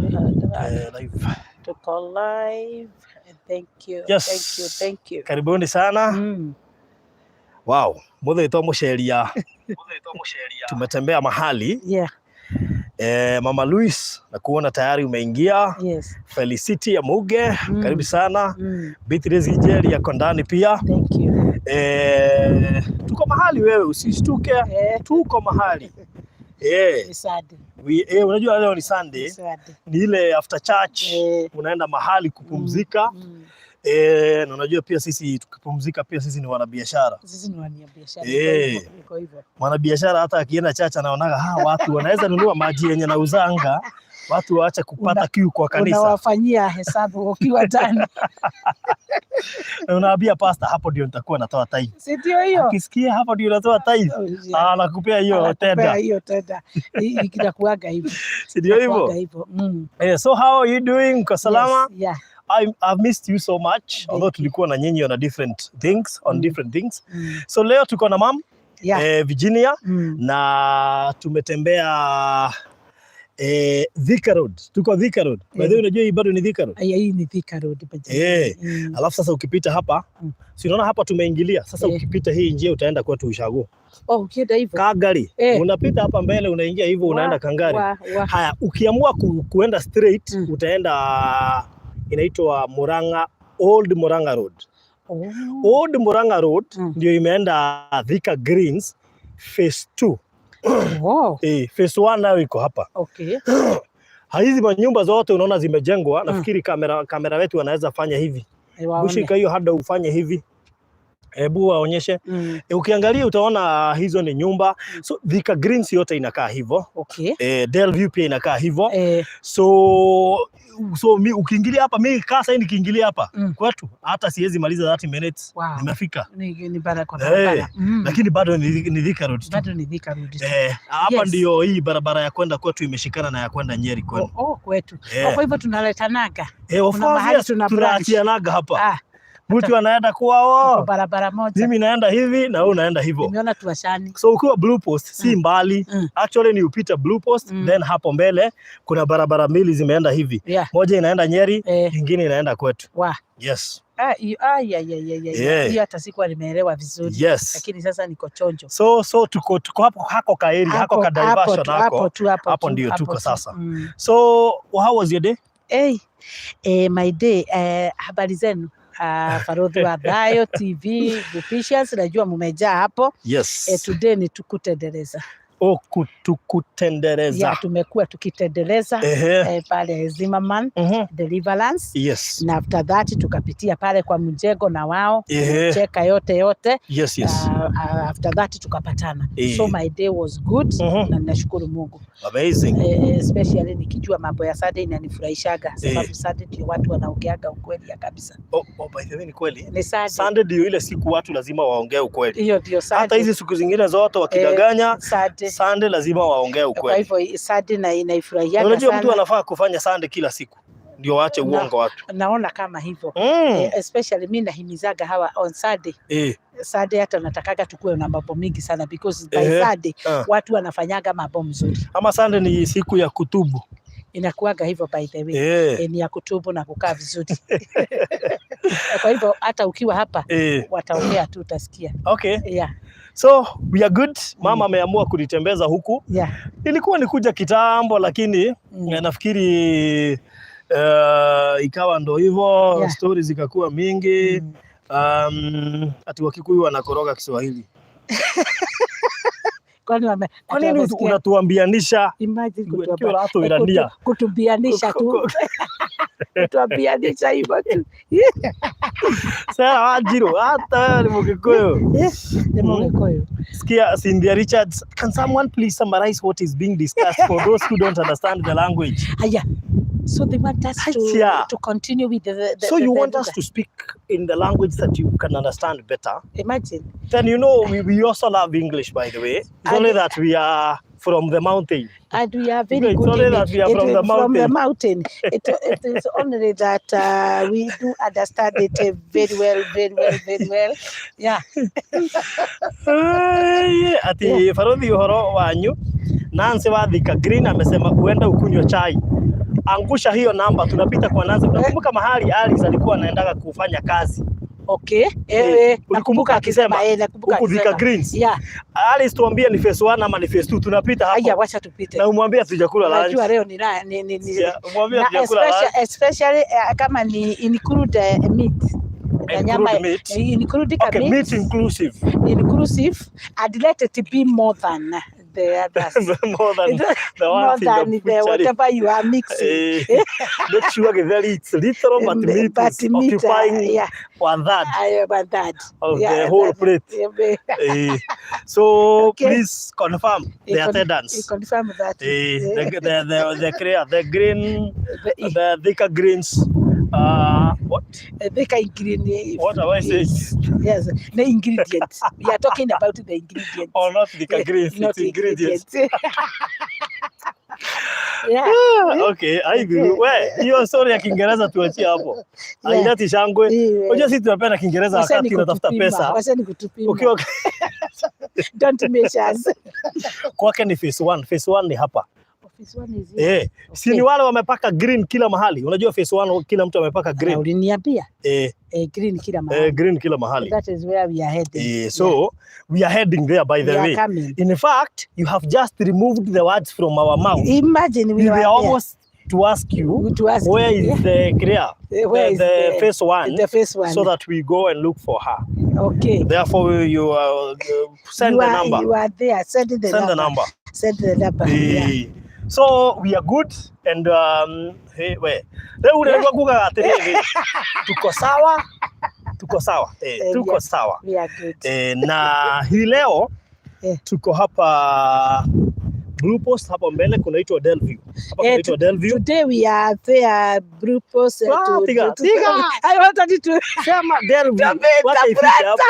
Tũrĩ Eh, live. Tuko live. Thank you. Yes. Thank you. Thank you. Karibuni sana. Wow, muthee to muceria. Tumetembea mahali. Mama Louis, na kuona tayari umeingia. Felicity ya Muge, karibu sana. Beatrice Njeri yako ndani pia. Thank you. Tuko mahali wewe, usishtuke. Tuko mahali. Ni Sunday. Unajua leo ni Sunday. Ni Sunday. Ni ile after church unaenda mahali kupumzika. Na unajua pia sisi tukipumzika pia sisi ni wanabiashara. Sisi ni wanabiashara. Iko hivyo. Mwanabiashara hata akienda church anaonaga hawa watu wanaweza nunua maji yenye nauzanga, watu waache kupata kiu kwa kanisa. Unawafanyia hesabu ukiwa ndani. Na unaambia pastor, hapo ndio nitakuwa natoa tithe. Si ndio hiyo? Akisikia hapo ndio natoa tithe, Oh, yeah. anakupea hiyo Anakupea tenda. hiyo tenda. Inakuwaga hivyo. Si ndio hivyo? Inakuwaga hivyo. So how are you doing? Mko salama? Yes. Yeah. I've missed you so much. Thank Although you. tulikuwa na nyinyi on a different things, on different things. So leo tuko na mam Virginia na tumetembea Thika Road. Tuko Thika Road. By the way, unajua hii bado ni Thika Road. Aya, hii ni Thika Road. Alafu sasa ukipita hapa, si unaona hapa tumeingilia. Sasa ukipita hii njia utaenda kwetu Ushago. Oh, ukienda hivyo. Kangari. Unapita hapa mbele unaingia hivyo unaenda Kangari. Wa. Haya, ukiamua kuenda straight utaenda inaitwa Murang'a, Old Murang'a Road. Old Murang'a Road ndio imeenda Thika Greens phase 2. Phase 1 nayo iko hapa. Hizi manyumba zote unaona zimejengwa, nafikiri kamera wetu wanaweza fanya hivi. Waone. Bushika hiyo hada ufanye hivi. Hebu waonyeshe. Ukiangalia utaona hizo ni nyumba. So Thika Greens yote inakaa hivyo. Delview pia inakaa hivyo. So mi ukiingilia hapa, mi kaa sasa nikiingilia hapa kwetu hata siwezi maliza 30 minutes. Nimefika. Ni bara kwa barabara. Lakini bado ni Thika Road tu. Bado ni Thika Road tu. Hapa ndio hii barabara ya kwenda kwetu imeshikana na ya kwenda Nyeri kwenu. Oh, kwetu. Oh, kwa hivyo tunaletanaga. Of Kuna course, mahali yes, tuna branch. tunaachianaga hapa. Mtu anaenda Tuko kwao, barabara moja. mimi naenda hivi na wewe unaenda hivyo. Nimeona tuwashani. So ukiwa Blue Post si mbali. Actually ni upita Blue Post then hapo mbele kuna barabara mbili zimeenda hivi. Moja inaenda Nyeri, ingine inaenda kwetu. Wa. Yes. Ah, hiyo, ah, ya. Hiyo hata sikuwa nimeelewa vizuri. Lakini sasa niko chonjo. So tuko hapo hako ka area, hako ka diversion hapo hako. tu, hapo Hapo tu, ndio hapo tuko tu. sasa. So how was your day? Hey, my day, habari zenu, Farodhi wa Bayo TV Vupicious, najua mumejaa hapo. Today ni tukutendeleza. Oh, kutukutendeleza. Yeah, tumekuwa tukitendeleza pale Zimmerman Deliverance. Na after that tukapitia pale kwa mjengo na wao cheka yote yote. After that tukapatana. So my day was good na ninashukuru Mungu. Amazing. Especially nikijua mambo ya Sunday inanifurahishaga sababu Sunday ndio watu wanaongeaga ukweli ya kabisa. Oh, by the way ni kweli. Ni Sunday. Sunday ndio ile siku watu lazima waongee ukweli. Hiyo ndio Hata Sunday. hizi siku zingine zote wakidanganya, Sunday. Sunday lazima waongee Kwa ukweli. hivyo Sunday na inaifurahiaga Unajua mtu sana. anafaa kufanya Sunday kila siku ndio waache uongo watu. Naona kama hivyo. Especially mi nahimizaga hawa on Sunday. Sunday hata natakaga tukuwe na mambo mingi sana because by Sunday watu wanafanyaga mambo mzuri. Ama Sunday ni siku ya kutubu. Inakuwaga hivyo by the way. Ni ya kutubu na kukaa vizuri. Kwa hivyo hata ukiwa hapa wataongea tu utasikia. So we are good. Mama ameamua kunitembeza huku. Ilikuwa ni kuja kitambo lakini nafikiri ikawa ndo hivyo, stories zikakuwa mingi. Ati Wakikuyu wanakoroga Kiswahili. Kwani wame Kwa nini wamesikia? unatuambianisha? Imagine Kila watu irania. kutubianisha tu. Kutuambianisha hivyo tu. Sasa Wanjiru, hata wewe ni Mgikuyu. Ni Mgikuyu. Sikia Cynthia Richards, can someone please summarize what is being discussed for those who don't understand the language? Aya. So they want us to continue with the So you the want us lugha. To speak in the language that you can understand better. Imagine. Then we also love English, by the way. It's only that we are from the mountain. And we are very It's good only in that it. we are It from is the from the mountain. mountain. It is only that we do understand it very well, very well, very well. Yeah. Ai, ati Farodhi, uhoro wanyu. Nancy wa Thika Green amesema uenda ukunywa chai. Angusha hiyo namba, tunapita kwa Nancy. Unakumbuka mahali Alice alikuwa anaendaga kufanya kazi? Okay. Ulikumbuka akisema Nakumbuka huku Thika akisema. Greens. Yeah. Alice, tuambie ni phase 1 ama ni phase 2, tunapita hapo. Aya, wacha tupite. Na umwambie hatujakula lunch. Najua leo ni la- ni ni, ni Yeah, umwambie na hatujakula lunch. especially kama ni include meat. Na nyama Include meat. include Okay, meat, meat inclusive. Inclusive and let it be more than the others. More than the one More in the than the butchery. whatever you are mixing. Make sure githeri it's little but meat But is meat, occupying yeah, one third about that. of Yeah, the whole that- plate. Yeah, So Okay. please confirm the attendance. You confirm that. The green, the Thika Greens. What? Thika ingredient. What am I saying? Yes, the ingredients. We are talking about the ingredients. Or not Thika Greens, Not it's ingredients. Yeah. Okay, I we, hiyo story ya Kiingereza tuachie hapo. Haileti shangwe. Unajua sisi tunapenda Kiingereza Wacha wakati unatafuta nikutupima, pesa. wacha nikutupima. Ukiwa Don't measure us. Kwake ni phase 1, phase 1 ni hapa. Phase 1 is here. Si ni wale wamepaka green kila mahali. Unajua phase 1 kila mtu amepaka Na green. uliniambia green kila mahali. Green kila mahali. That is where we are heading. So we are heading there, by the We are way. Coming. In fact, you have just removed the words from our mouth. Imagine we We were were there. almost to ask you To ask where you, is the clear, where is the phase 1, the phase 1, so that we go and look for her. Okay. Therefore, you send You the are, number. You are there. Send the Send number. the number. Send the number. Yeah. So we are good and hey, we rĩu rĩ nĩguo ngugaga atĩrĩrĩ, tuko sawa, tuko sawa, tuko sawa. We are good. Na hii leo tuko hapa Blue Post, hapo mbele kunaitwa Delview. Hapa kunaitwa Delview. Today we are there, Blue Post. Ah, tiga, tiga. I wanted to Sema Delview. Tabeta, Wacha ifike hapo.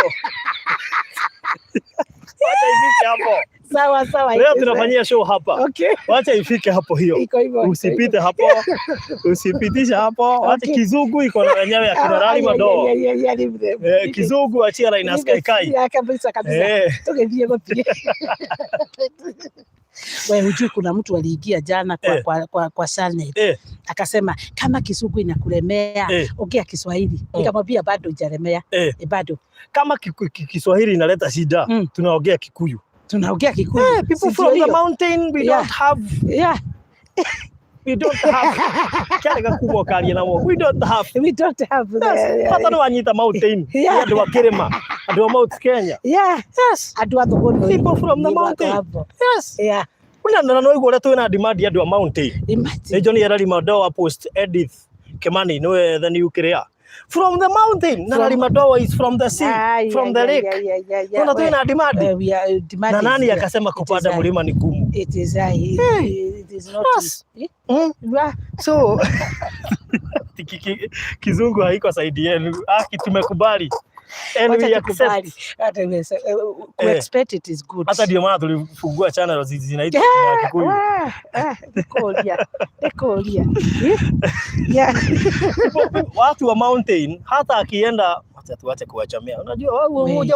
Wacha ifike hapo. Sawa sawa. Leo It is tunafanyia show hapa. Okay. Wacha ifike hapo hiyo. Iko hivyo. Usipite hapo. Usipitishe hapo. Wacha kizungu iko na wenyewe akina Rali Madoo. Yeah, leave them. Kizungu achia Linus Kaikai. Yeah, kabisa kabisa. Tũgĩthiĩ gũthiĩ. We hujui kuna mtu aliingia jana kwa, kwa Shalnet akasema kama Kizungu inakulemea ongea Kiswahili. Nikamwambia bado hujalemea. Bado Kama Kiswahili inaleta shida, tunaongea Kikuyu. Tunaongea Kikuyu. People Si from the ndio hiyo? mountain, we don't have we don't have kĩarĩ kubwa karia namo. We don't have We don't have the, Yes, hata no wanyita mountain. Andũ a kĩrĩma, andũ a Mount Kenya. Yes. Andũ a Thũgũnĩ. People from the Nĩ wako mountain. hapo. Yes. Una na no igua ũrĩa twĩna demand ya andũ a mountain. Imagine. Nĩ John Erari Madoa post Edith Kimani niwe the new kĩrĩa. From the mountain. Na Larry Madowo is from the sea, from the lake. Ona twĩna demand. We are, demand Na is nani there. akasema It is kupanda mlima ni gumu? It is I. Hey. It is not. Yes. So kizungu haiko side yenu. Aki tumekubali. And Wacha we accept. tukubali. Hata ku expect it is good. Hata ndio maana tulifungua channel zinaitwa jina ya Kikuyu. Ah, ah, nĩkũria, nĩkũria. Yeah. Watu wa mountain hata akienda, wacha tuache kuwachamia. Unajua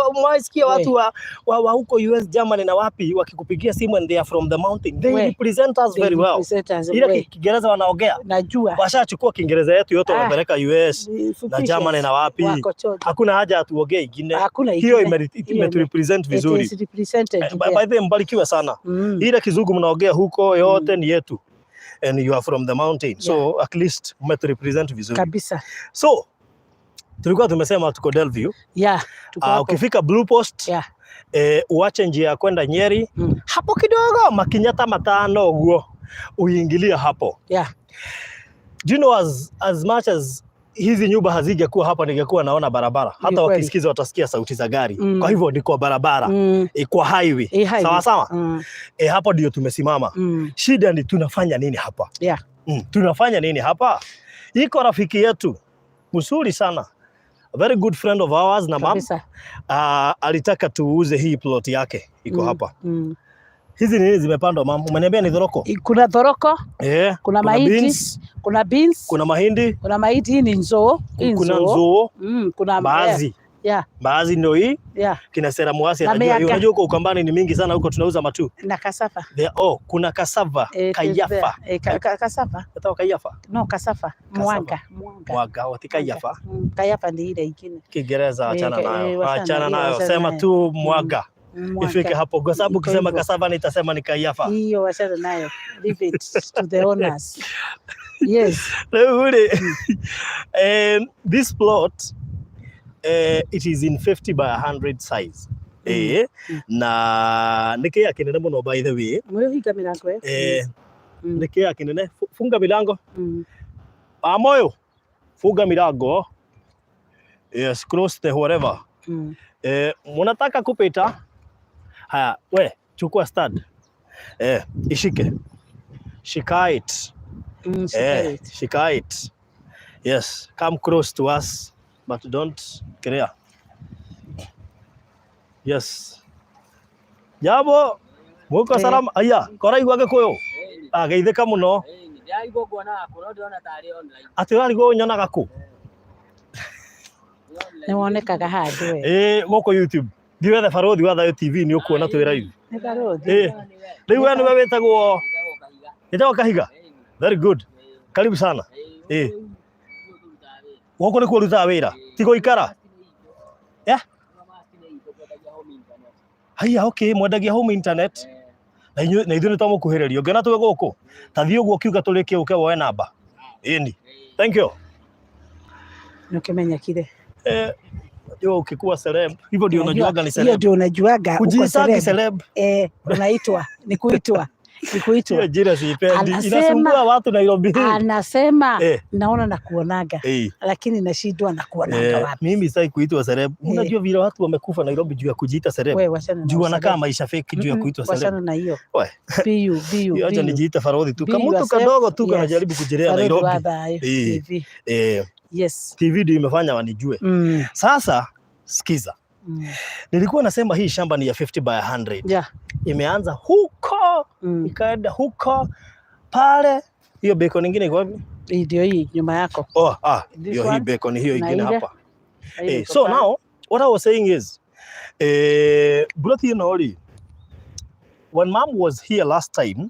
umewasikia watu wa huko US, Germany na wapi wakikupigia simu and they are from the mountain. They represent us They very well. represent us Ile well. Kiingereza wanaongea. Najua. Washachukua Kiingereza yetu yote wamepeleka US na Fupisha. Germany na wapi. Wako chojo. Hakuna haja atuongee ingine. Hakuna Hiyo ingine. Imeturepresent It vizuri. is represented there. By the way, mbarikiwe sana. Ile kizungu mnaongea huko yote ni yetu. And you are from the mountain. So at least mmeturepresent vizuri. Kabisa. So tulikuwa tumesema tuko Delview. Yeah. Tuko hapo. Ukifika Blue Post uache njia ya kwenda Nyeri hapo kidogo makinyata 5 uguo uingilia hapo. Do you know as much as hizi nyumba hazingekuwa hapa ningekuwa naona barabara. Hata Ni kweli. wakisikiza watasikia sauti za gari. Kwa hivyo ni kwa barabara, kwa highway. Highway. Sawa sawa. Hapo ndio tumesimama. Shida ni tunafanya nini hapa? Tunafanya nini hapa? Iko rafiki yetu mzuri sana, a very good friend of ours na mam alitaka tuuze hii plot yake iko hapa. Hizi nini zimepandwa, mam? Umeniambia ni thoroko? Kuna thoroko, kuna mahindi, beans, kuna beans, kuna mahindi, kuna mahindi, hii ni nzoo, hii kuna nzoo. nzoo, Kuna mbaazi. Mbaazi ndio hii. Kina Sera Mwasi Na anajua hiyo. miaka. Unajua huko Ukambani ni mingi sana, huko tunauza matu. Na cassava. There, oh, kuna cassava, It is kayafa. there. Cassava. Natoka kayafa. No, cassava. Cassava. Mwanga. Mwanga. Mwaga, oti kayafa. Kayafa ni ile ingine. Kiingereza achana nayo. Wachana Achana hiyo, nayo. wachana Sema nayo. tu mwaga. Mwanga. Ifike hapo kwa sababu Iko ukisema hivyo. cassava nitasema ni kayafa. Hiyo wachana nayo. Leave it to the owners. Yes. Rĩu rĩ, this plot it is in 50 by 100 size. Na nĩ kĩea kĩnene mũno, by the way. Mwĩhinga mĩrango ĩyo. Nĩ kĩea kĩnene. Funga milango. Amoyo, funga milango. Yes, close the whatever. Munataka kupita? Haya, we chukua stand. Ishike. Shika it. Shika it. Shika it. Yes, come close to us, but don't clear. Yes. Jambo, muko salama? Aya, koraigua Gikuyu? Ah, geithĩka mũno. Ndĩrarigwo nguonaga kũ, no ndĩrona tarĩ online. Atĩ ũrarigwo ũnyonaga kũ? Nĩ wonekaga handũ we. Ĩ, gũkũ YouTube. Thiĩ wethe Barũthi wa Thayũ TV, nĩ ũkuona twĩ live. Nĩ barũthi. Ĩ, rĩu we nĩwe wĩtagwo Wĩtagwo Kahiga. Wĩtagwo Kahiga? Very good. Karibu sana. Ĩ. Gũkũ nĩkuo ũrutaga wĩra? Ti gũikara? Yeah. Haiya, okay, mwendagia home internet. Na inyuĩ, na ithuĩ nĩ twamũkuhĩrĩria. Ũngĩona twĩ gũkũ, ta thiĩ ũguo ũkiuga tũrĩkie ũke woe namba. Ĩni. Thank you. Nĩ ũkĩmenyekire. Unajua ukikuwa celeb, hivyo ndio unajuaga ni Hiyo celeb. ndio unajuaga uko Kujiitagi celeb. celeb. Unaitwa, ni kuitwa. Ni kuitwa. Hiyo jina siipendi. Anasema Inasumbua watu Nairobi. Anasema naona na kuonaga lakini nashindwa na kuonaga wapi. Mimi sitaki kuitwa celeb. Unajua vile watu wamekufa Nairobi juu ya kujiita celeb. We wachana na Juu wanakaa uceleb. maisha fake juu ya kuitwa celeb. Wachana na hiyo. We. Be you, be you, Hiyo be acha you. nijiite Barũthi tu. Be Kamutu yourself. kadogo tu kanajaribu kujilea Barũthi wa Nairobi. Thayũ TV. Yes. TV ndio imefanya wanijue. Sasa sikiza. Nilikuwa nasema hii shamba ni ya 50 by 100. Imeanza huko, ikaenda huko pale. Hiyo beacon nyingine iko wapi? Hii ndio hii nyuma yako. Oh, ah, This hiyo hii one. beacon hiyo Na ingine ile. hapa. Na ile iko So pale. now what I was saying is, plot ĩno rĩ, when mom was here last time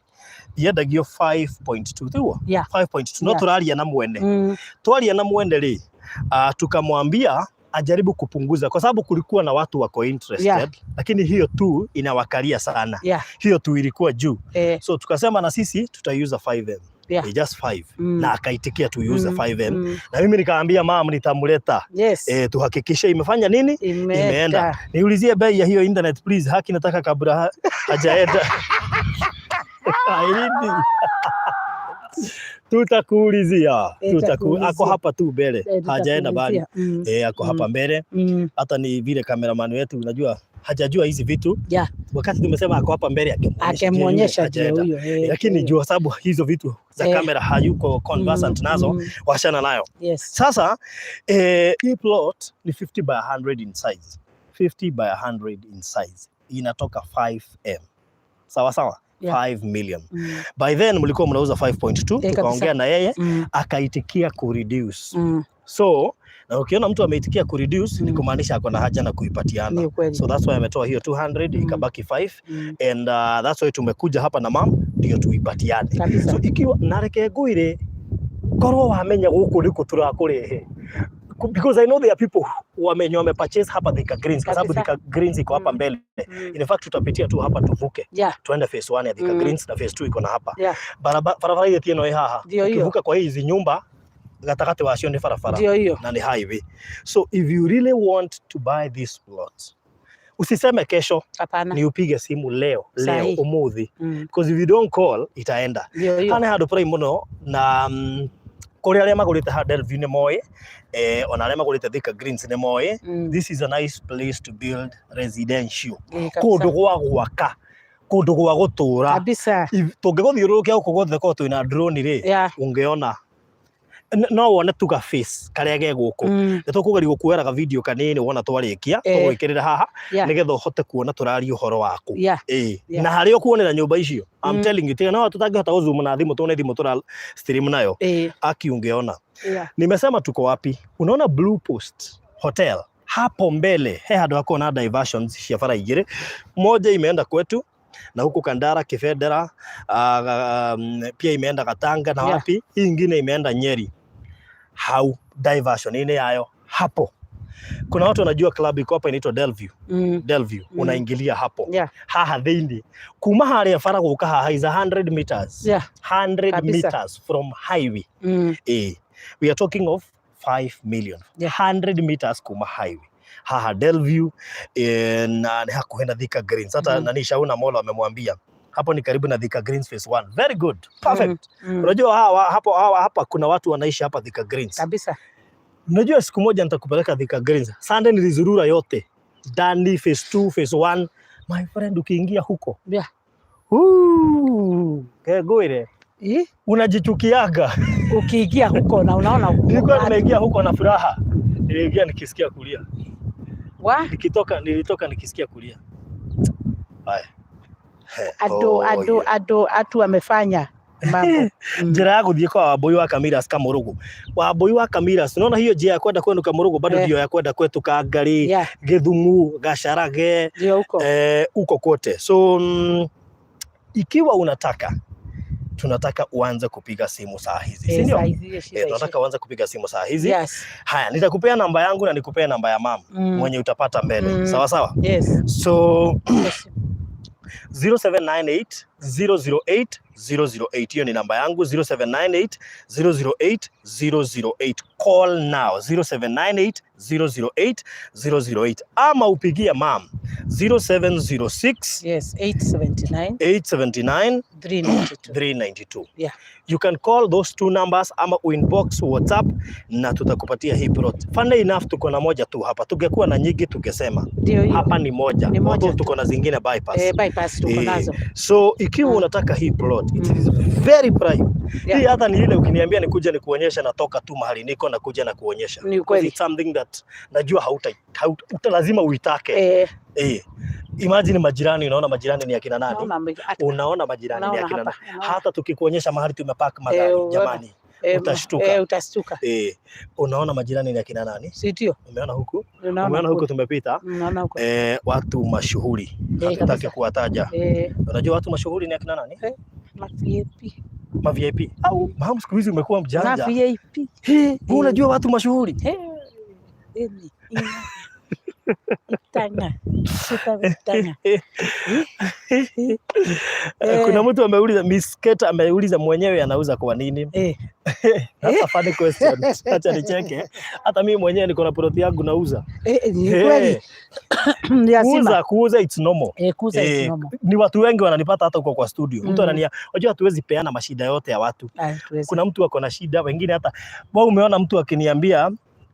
yendagio 5.2, tiguo? Yeah. 5.2, no tũraria na mwene. Twaria na mwene rĩ, tukamwambia ajaribu kupunguza kwa sababu kulikuwa na watu wako interested, lakini hiyo tu inawakalia sana. Hiyo tu ilikuwa juu. So tukasema na sisi tutaiuza 5M. Just 5. Na akaitikia tuiuze 5M. Na mimi nikaambia mam nitamleta. Tuhakikishe imefanya nini? Imeenda. Imeenda. Niulizie bei ya hiyo internet please. Haki nataka kabla hajaenda. Haendi. Tutakuulizia. Tutakuulizia. Ako hapa tu mbele. Hajaenda mbali. Tutakuulizia. Ako hapa mbele. Hata ni vile cameraman wetu unajua hajajua hizi vitu. Wakati tumesema ako hapa mbele, angemwonyesha Akemwonyesha ndio ndio hajaenda. huyo. Lakini juu sababu hizo vitu za kamera hayuko conversant nazo, wachana nayo. Sasa hii plot ni 50 by 100 in size. 50 by 100 in size. Inatoka 5M. Sawa sawa? 5 million. By then mlikuwa mnauza 5.2, tukaongea na yeye akaitikia kureduce. So na ukiona mtu ameitikia kureduce, ni kumaanisha ako na haja na kuipatiana. Ni ukweli. So that's why ametoa hiyo 200, ikabaki 5, and that's why tumekuja hapa na mam ndio tuipatiane. So ikiwa nareke ngwire, korwo wamenya guku niku turakurehe, because I know there are people wamenye wame purchase hapa Thika Greens, kwa sababu Thika Greens iko hapa mbele. In fact tutapitia tu hapa tuvuke tuende phase 1 ya Thika Greens, na phase 2 iko na hapa. Barabara, barabara ile ĩno ĩ haha. Ndio hiyo. Ukivuka kwa hizi nyumba gatagatĩ wacio nĩ barabara Ndio hiyo. Na ni highway. So if you really want to buy this plot, usiseme kesho, Hapana. ni upige simu leo leo, Sahi. umuthi, because if you don't call itaenda. Ndio hiyo. Haha nĩ handũ prime mũno, na kũrĩ arĩa magũrĩte haha Delview nĩ moĩ, ona arĩa magũrĩte Thika Greens nĩ moĩ. This is a nice place to build residential, kũndũ gwa gwaka, kũndũ gwa gũtũũra. Tũngĩgũthiũrũrũkia gũkũ guothe korwo twĩna drone rĩ, ũngĩona no wone tu ga face karĩa ge gũkũ. Nĩ tũkũgeria gũkuoera ga video kanini wona twarĩkia, tũgwĩkĩrĩra haha nĩgetha ũhote kuona tũraria ũhoro waku. Ĩĩ. Na harĩa ũkuonera nyũmba icio, I'm telling you, tiga no tũtangĩhota gũzoom na thimũ, tuone thimũ tũra stream nayo, aki ungeona. Nimesema tuko wapi? Unaona Blue Post Hotel? Hapo mbele he handu hakoragwo na diversions cia bara igĩrĩ, moja imeenda kwetu na huku Kandara, Kibendera, pia imeenda Gatanga na wapi, hii ingine imeenda Nyeri. Hau diversion-inĩ yayo hapo kuna watu wanajua club iko hapa inaitwa Delview. Delview, unaingilia hapo haha thĩinĩ kuma harĩa bara gũka haha is 100 meters, 100 meters from highway. We are talking of 5 million. 100 meters kuma highway haha Delview, na ni hakuhĩ na Thika Greens hata. Nani Shauna Molo amemwambia hapo ni karibu na Thika Greens phase 1. Very good, perfect. Unajua hawa hapo hawa hapa kuna watu wanaishi hapa Thika Greens. Unajua siku moja nitakupeleka Thika Greens. Sunday nilizurura yote ndani, phase 2, phase 1, my friend, ukiingia huko, kegwire, unajichukiaga. Ukiingia huko na unaona Nilikuwa nimeingia huko na furaha, niliingia nikisikia kulia. Wa Nikitoka, nilitoka nikisikia kulia. Haya. Andũ Oh, andũ yeah. andũ atu amefanya mambo. Njĩra ya gũthiĩ kwa Wambui wa Kamiras Kamũrũgũ, Wambui wa Kamiras, unaona hiyo njia ya kwenda kwenu Kamũrũgũ bado ndio ya kwenda kwetu Kangari, Githumu, Gacharage, Ndio huko. Huko kote. So ikiwa unataka, tunataka uanze kupiga simu saa hizi, si ndio? Saa hizi hiyo shida Tunataka uanze kupiga simu saa hizi. Yes. Haya, nitakupea namba yangu na nikupea namba ya mama mwenye utapata mbele. Sawa sawa. Yes. So 0798 008 008, hiyo ni namba yangu, 0798 008 008. Call now, 0798 008 008, ama upigie mam 0706 Yes, 879 879 392. 392. Yeah. You can call those two numbers ama uinbox WhatsApp na tutakupatia hii plot. Funny enough, tuko na moja tu hapa. Tungekuwa na nyingi tungesema. Ndio hiyo. Hapa ni moja. Ni moja Although tu. Tuko na zingine bypass. Bypass tuko nazo. So ikiwa unataka hii plot, it is very prime. Hii hata ni ile ukiniambia nikuje nikuonyesha, natoka tu mahali niko na kuja na kuonyesha. Ni ukweli. It's something that najua hauta lazima uitake. Imagine majirani, unaona majirani ni akina nani? Unaona majirani ni Unaona akina hapa, nani? unaona. Hata tukikuonyesha mahali tumepark magari, Unaona. jamani, utashtuka. Utashtuka. Unaona majirani ni akina nani? Si ndio? Umeona huku? Unaona Umeona huku huko. tumepita? Unaona huko. Watu mashuhuri. Hatutaki kuwataja. Unajua watu mashuhuri ni akina nani? Ma VIP. Ma VIP. Au mam, siku hizi umekuwa Ma mjanja. VIP. Wewe unajua watu mashuhuri? Eni, ina. Itanga. Sita itanga. Kuna mtu ameuliza, Miss Kate ameuliza mwenyewe anauza kwa nini? That's a funny question. Acha nicheke. Hata mimi mwenyewe niko na plot yangu nauza. Ni kweli. Ni lazima. Kuuza it's normal. Kuuza is normal. Ni watu wengi wananipata hata huko kwa studio. Mtu anania, unajua hatuwezi peana mashida yote ya watu. Ah, tuwezi. Kuna mtu ako na shida, wengine hata wewe umeona mtu akiniambia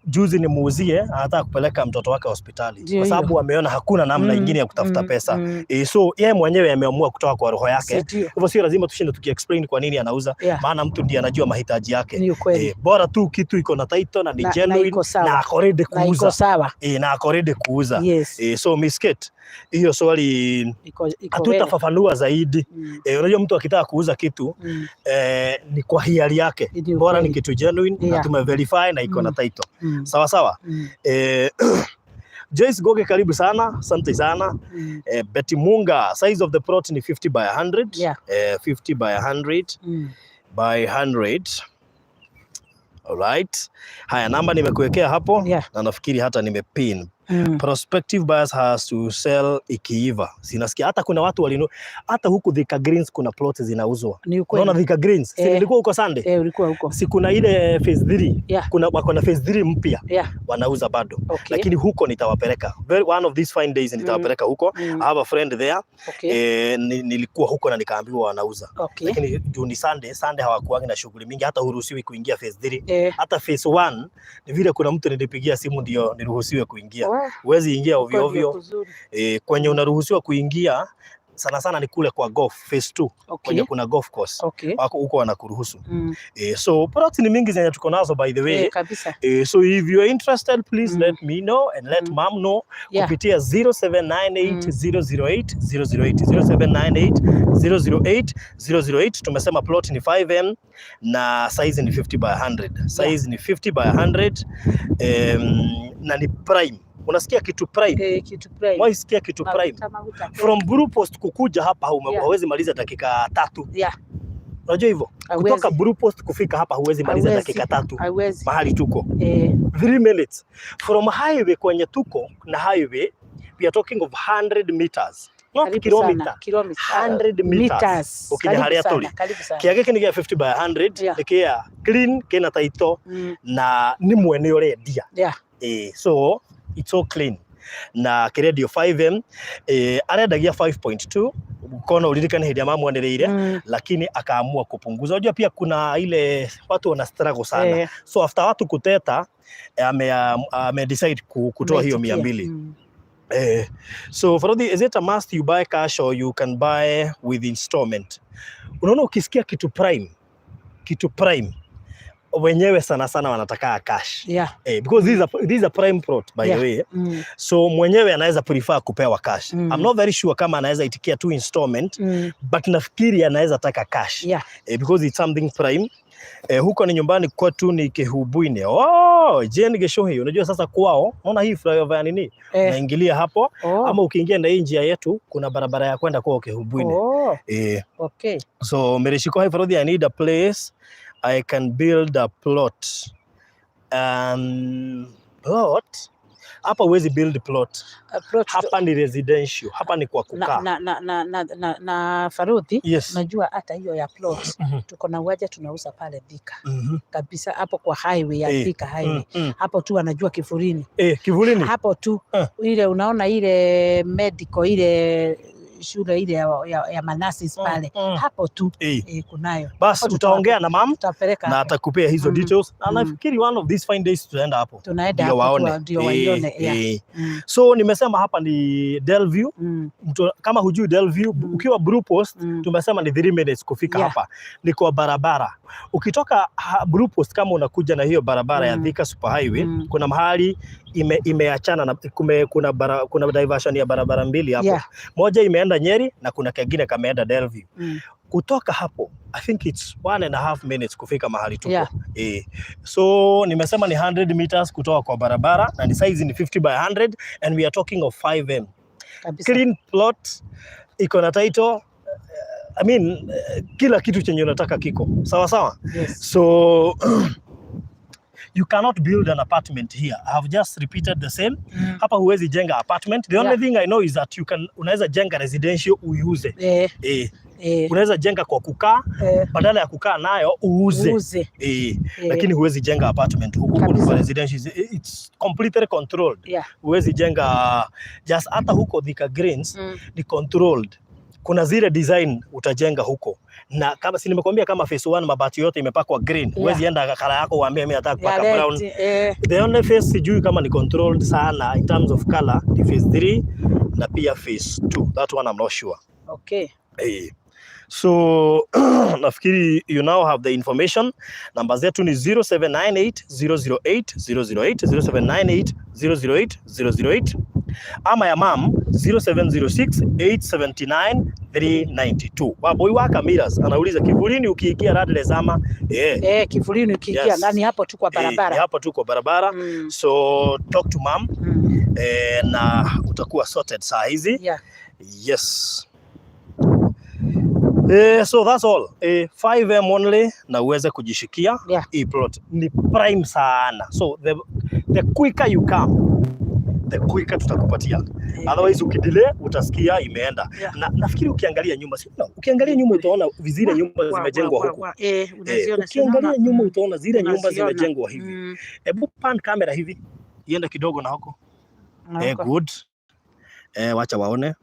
juzi nimuuzie, anataka kupeleka mtoto wake hospitali Ndio kwa hiyo. sababu ameona hakuna namna ingine ya kutafuta pesa. So yeye mwenyewe ameamua kutoka kwa roho yake. Si ndio? Hivyo sio lazima tushinde tukiexplain kwa nini anauza, maana mtu ndiye anajua mahitaji yake. Ni ukweli. Bora tu kitu iko na title na ni Na genuine iko sawa. na ako ready Na iko kuuza. sawa. Na ako ready kuuza. So Miss Kate, hiyo swali Iko hatutafafanua zaidi. Unajua mtu akitaka kuuza kitu ni kwa hiari yake. Ndio Bora ni kweli. kitu genuine na tumeverify na iko na title. Sawa sawa. Joyce Goge, karibu sana, asante sana. Betty Munga, size of the plot ni 50 by 100. 50 by 100 by 100. Alright. Haya, namba nimekuwekea hapo na nafikiri hata nimepin. Prospective buyers has to sell ikiiva. Sinasikia hata kuna watu walinu hata huku Thika Greens kuna plots zinauzwa. Ni ukweli. Unaona Thika Greens? Si nilikuwa huko Sunday? Eh, ulikuwa huko. Si kuna ile phase 3? Kuna wako na phase 3 mpya wanauza bado. Lakini huko nitawapeleka. Very one of these fine days nitawapeleka huko. I have a friend there. Nilikuwa huko na nikaambiwa wanauza. Lakini juu ni Sunday, Sunday hawakuangi na shughuli mingi, hata huruhusiwi kuingia phase 3. Hata phase 1 ni vile kuna mtu nilipigia simu ndio niruhusiwe kuingia. Huwezi ingia Huko ovyo ndio ovyo. kuzuri. Kwenye unaruhusiwa kuingia sana sana ni kule kwa golf phase 2, kwenye kuna golf course. Wako huko wanakuruhusu. So products ni mingi zenye tuko nazo, by the way. Kabisa. So if you are interested, please let me know and let mom know kupitia 0798 008 008, 0798 008 008. Tumesema plot ni 5M na size ni 50 by 100. Size ni 50 by 100, na ni prime. Unasikia kitu prime? Eh, kitu prime. Waisikia kitu prime? Maguta, maguta. From Blue Post kukuja hapa hauwezi maliza dakika 3. Unajua hivyo? Hauwezi. Kutoka Blue Post kufika hapa huwezi maliza Hauwezi. dakika 3. Hauwezi. Mahali tuko. 3 minutes. From highway kwenye tuko na highway, we are talking of 100 meters. Not Karibu kilometer. sana. Kilometer. 100 meters. Meters. Ukinya Karibu haria sana, turi. karibu sana. Kĩaga gĩkĩ nĩ gĩa 50 by 100, nĩ kĩa clean, kĩna title na nĩ mwene ũrendia. So it's so clean. Na kĩrendio 5M, arendagia 5.2, kona uririkane hĩndĩ ĩrĩa mamwanĩrĩire, lakini akaamua kupunguza. Unajua pia kuna ile watu wana struggle sana. So after watu kuteta, ame decide kutoa hiyo mia Ameitikia. mbili. So Farodhi, is it a must you buy cash or you can buy with installment? Unaona, ukisikia kitu prime, kitu prime wenyewe sana sana wanataka cash. Because this is a prime plot, by the way. So mwenyewe anaweza prefer kupewa cash. I'm not very sure kama anaweza itikia tu installment, but nafikiri anaweza taka cash. Because it's something prime. Huko ni nyumbani kwetu ni Kihubuini. Oh, Jane Geshohi. Unajua sasa kwao, unaona hii flyover ya nini? Unaingilia hapo, ama ukiingia na hii njia yetu kuna barabara ya kwenda kwao Kihubuini. So Merishiko, hi Farodhi, I need a place I can build a plot. Plot? Hapa huwezi build plot. Plot. Hapa ni residential. Hapa ni kwa kukaa. Na Farodhi, unajua hata hiyo ya plot, tuko na uwanja tunauza pale Thika. Kabisa hapo kwa highway ya Thika highway. Hapo tu anajua Kivulini. Kivulini. Hapo tu ile unaona ile medical, ile shule ile ya manasis pale. Hapo tu kunayo. Bas, Hapo utaongea na mam tutapeleka na hapo. atakupea hizo details. Na nafikiri one of these fine days tutaenda hapo. Tunaenda Ndio hapo waone. ndio waione. So nimesema hapa ni Delview. Mtu, kama hujui Delview, ukiwa Blue Post, tumesema ni 3 minutes kufika hapa. Ni kwa barabara. Ukitoka Blue Post kama unakuja na hiyo barabara ya Thika Super Highway, kuna mahali imeachana na kuna diversion ya barabara mbili hapo. Moja imeenda Nyeri na kuna kengine kameenda Delview. Kutoka hapo I think it's 1.5 minutes kufika mahali tuko. So nimesema ni 100 meters kutoka kwa barabara na ni size ni 50 by 100 and we are talking of 5M. Kabisa. Clean plot, iko na title. I mean, kila kitu chenye unataka kiko. Sawa sawa? Yes. So you cannot build an apartment here. I have just repeated the same. Hapa huwezi jenga apartment. The only thing I know is that you can, unaweza jenga residential uiuze. Unaweza jenga kwa kukaa, badala ya kukaa nayo uuze. Uuze. Lakini huwezi jenga apartment huku, huku ni kwa residential. It's completely controlled. Huwezi jenga just hata huko Thika Greens ni controlled. Kuna zile design utajenga huko, na kama si nimekuambia kama phase 1 mabati yote imepakwa green, huwezi enda color yako uambie mimi nataka kupaka Ya brown. red. The only phase sijui kama ni controlled sana in terms of color ni phase 3 na pia phase 2. That one I'm not sure. So nafikiri you now have the information. Namba zetu ni 0798 008 008, 0798 008 008, ama ya mam 0706 879 392. Waboi wa Kamiras anauliza Kivulini ukiingia Radless ama Kivulini ukiingia ndani hapo tu kwa barabara. Ni hapo tu kwa barabara. So talk to mom na utakuwa sorted saa hizi. Yes. So that's all. 5M only na uweze kujishikia hii plot. Ni prime sana. So the quicker you come, the quicker tutakupatia. Otherwise ukidelay utasikia imeenda. Na nafikiri ukiangalia nyuma, si no, ukiangalia nyuma utaona zile nyumba zimejengwa huku. Unaziona, si Ukiangalia unaona? nyuma utaona zile nyumba Unaziona. zimejengwa hivi. Hebu pan kamera hivi. Iende kidogo na huko. Na huko. Good. Wacha waone.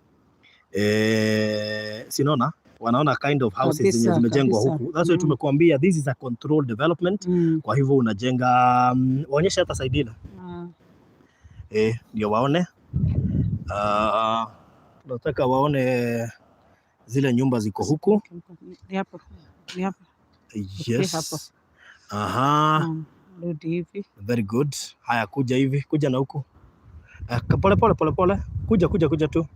Sinaona wanaona kind of houses zenye zimejengwa huku. That's why tumekuambia this is a controlled development. Kwa hivyo unajenga, waonyeshe hata side ile. Ndio waone. Tunataka waone zile nyumba ziko huku. Ni hapo. Ni hapo. Yes. Hapo. Aha. Rudi hivi. Very good. Haya, kuja hivi, kuja na huku. Pole pole pole pole. Kuja kuja kuja tu.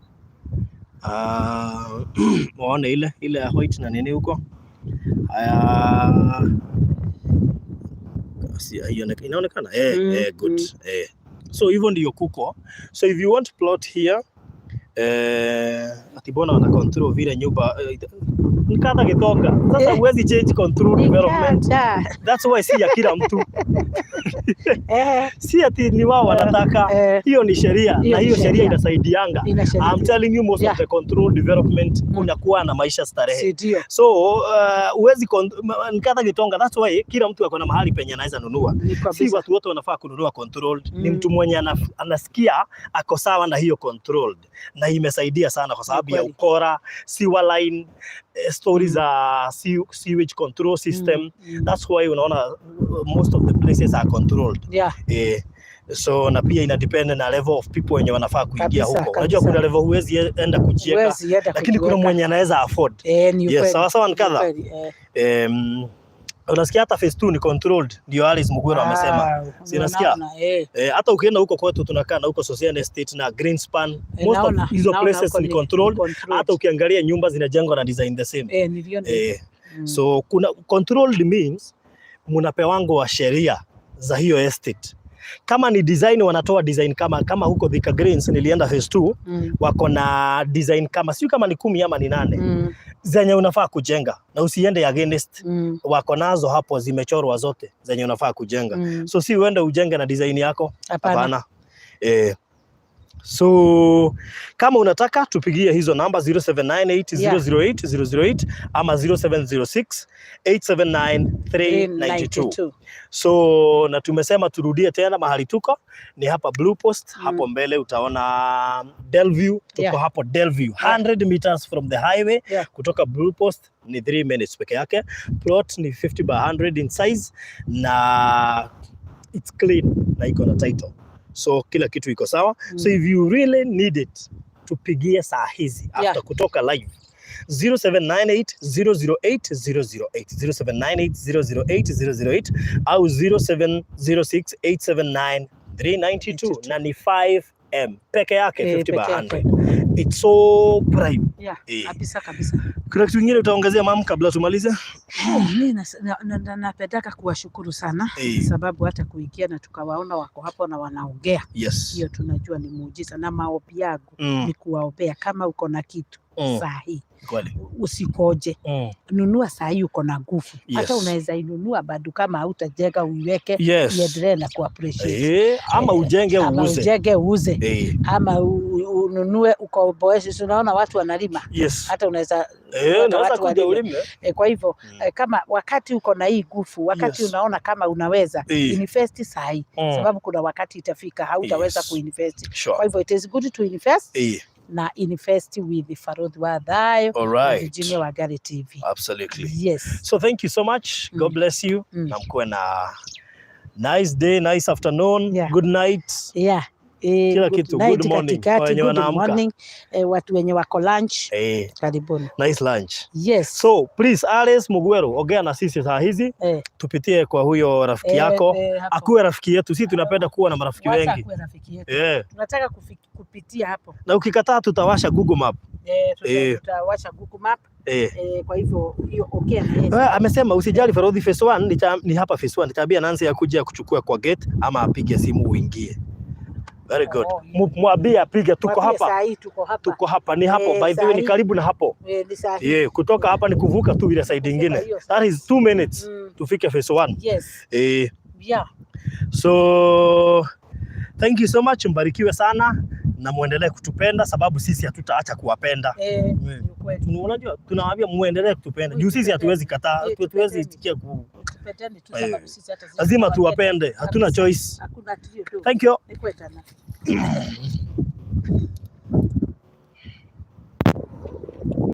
Waone ile ya white na nini huko. Haya. Si, inaonekana? Good. So hivyo ndiyo kuko. So if you want plot here, ati mbona wana control vile nyumba Nkatha Gitonga sasa huwezi change control development. Nikata. That's why si ya kila mtu, si ati ni wao wanataka. Hiyo ni sheria Hiyo na ni hiyo sheria sheria. inasaidianga. Ina sheria. I'm telling you, most of the control development unakuwa na maisha starehe. Si ndio? So huwezi Nkatha Gitonga, that's why kila mtu ako na mahali penye anaweza nunua. Ni Si kabisa. watu wote wanafaa kununua controlled. Ni mtu mwenye anasikia ako sawa na hiyo controlled, na imesaidia sana kwa sababu ya ukora, sewer line, stories za sewage control system. That's why unaona most of the places are controlled. So na pia ina depend na level of people wenye wanafaa kuingia huko. Unajua kuna level huwezi enda kujieka, Huwezi enda lakini kuna kujiweka. mwenye anaweza afford. Ni Yes, ukweli. sawa sawa, Ni Nkatha. ukweli, eh. Unasikia hata phase 2 ni controlled, ndio Alice Mugwero amesema. Ah, Si unasikia? unaona, eh. Hata ukienda huko kwetu tunakaa na huko Sosian Estate na Greenspan, most Naona, of hizo naona places huko ni controlled. Controlled. Hata ukiangalia nyumba zinajengwa na design the same. Niliona. So kuna controlled means munapewango wa sheria za hiyo estate. Kama ni design, wanatoa design kama huko Thika Greens nilienda phase 2, wako na design kama sio kama ni 10 ama ni 8 zenye unafaa kujenga na usiende against. Wako nazo hapo zimechorwa zote zenye unafaa kujenga. So si uende ujenge na design yako. Hapana. Hapana. So kama unataka tupigie hizo namba 0798 008 008 ama 0706 879 392. 392. So na tumesema turudie tena mahali tuko ni hapa Blue Post. Hapo mbele utaona Delview, tuko hapo Delview 100 meters from the highway. Kutoka Blue Post ni 3 minutes peke yake. Plot ni 50 by 100 in size na it's clean na iko na title, so kila kitu iko sawa. So if you really need it, tupigie saa hizi after kutoka live 0798 008 008, 0798 008 008 au 0706 879 392 na ni 5M peke yake, 50 by Peke yake. 100. It's so prime. Kabisa kabisa. Kuna kitu kingine utaongezea, mam, kabla tumalize? Mi napendaka kuwashukuru sana sababu hata kuingia na tukawaona wako hapo na wanaongea, hiyo tunajua ni muujiza, na maombi yangu ni kuwaombea kama uko na kitu saa hii usikoje, nunua saa hii, uko na nguvu. Hata unaweza inunua bado kama hautajenga uiweke iendelee na kuappreciate. Ama ujenge Ama uuze. ujenge uuze, ama ununue ukomboeshe. Si unaona watu wanalima, hata unaweza hata Unaweza watu kuja walime. ulime. Kwa hivyo kama wakati uko na hii nguvu, wakati unaona kama unaweza invest saa hii, sababu kuna wakati itafika hautaweza kuinvest. Kwa hivyo it is good to invest na invest with Farodhi wa Thayo All na right. Virginia Wangari TV. Absolutely. Yes. So thank you so much. God bless you. Na mkuwe na nice day, nice afternoon, good night. Yeah. Kila Good kitu, night good morning. katikati, Kwa wenye good wanaamka. morning. Watu wenye wako lunch, karibuni. Nice lunch. Yes. So please, Alice Mugweru, ongea na sisi saa hizi, tupitie kwa huyo rafiki yako, hapo. akuwe rafiki yetu. Sisi tunapenda kuwa na marafiki Wacha wengi. akuwe rafiki yetu. Tunataka kupitia hapo. Na ukikataa tutawasha Google Map. Tutawasha Google Map. Kwa hivyo hiyo ongea na yeye. Amesema usijali Farodhi, phase 1 ni hapa phase 1. Nitaambia Nancy akuje akuchukue kwa gate ama apige simu uingie. Very good. Oh, yeah. Mwambie apige, tuko Mwambie hapa. saa hii tuko hapa. Tuko hapa, ni hapo. By the way, ni Saa hii. karibu na hapo. Ni saa hii. Yeah, kutoka hapa ni kuvuka tu ile side ingine. Hiyo That is 2 minutes tufike phase 1. So thank you so much, mbarikiwe sana na muendelee kutupenda sababu sisi hatutaacha kuwapenda. Ni ukweli. Unajua tunawaambia muendelee kutupenda. Juu sisi hatuwezi kataa, hatuwezi Tupendeni. itikia ku Tupendeni tu sababu sisi hata sisi lazima tuwapende. tuwapende, hatuna Kabisa. choice. Hakuna tulio tu. Thank you. Ni kwetana.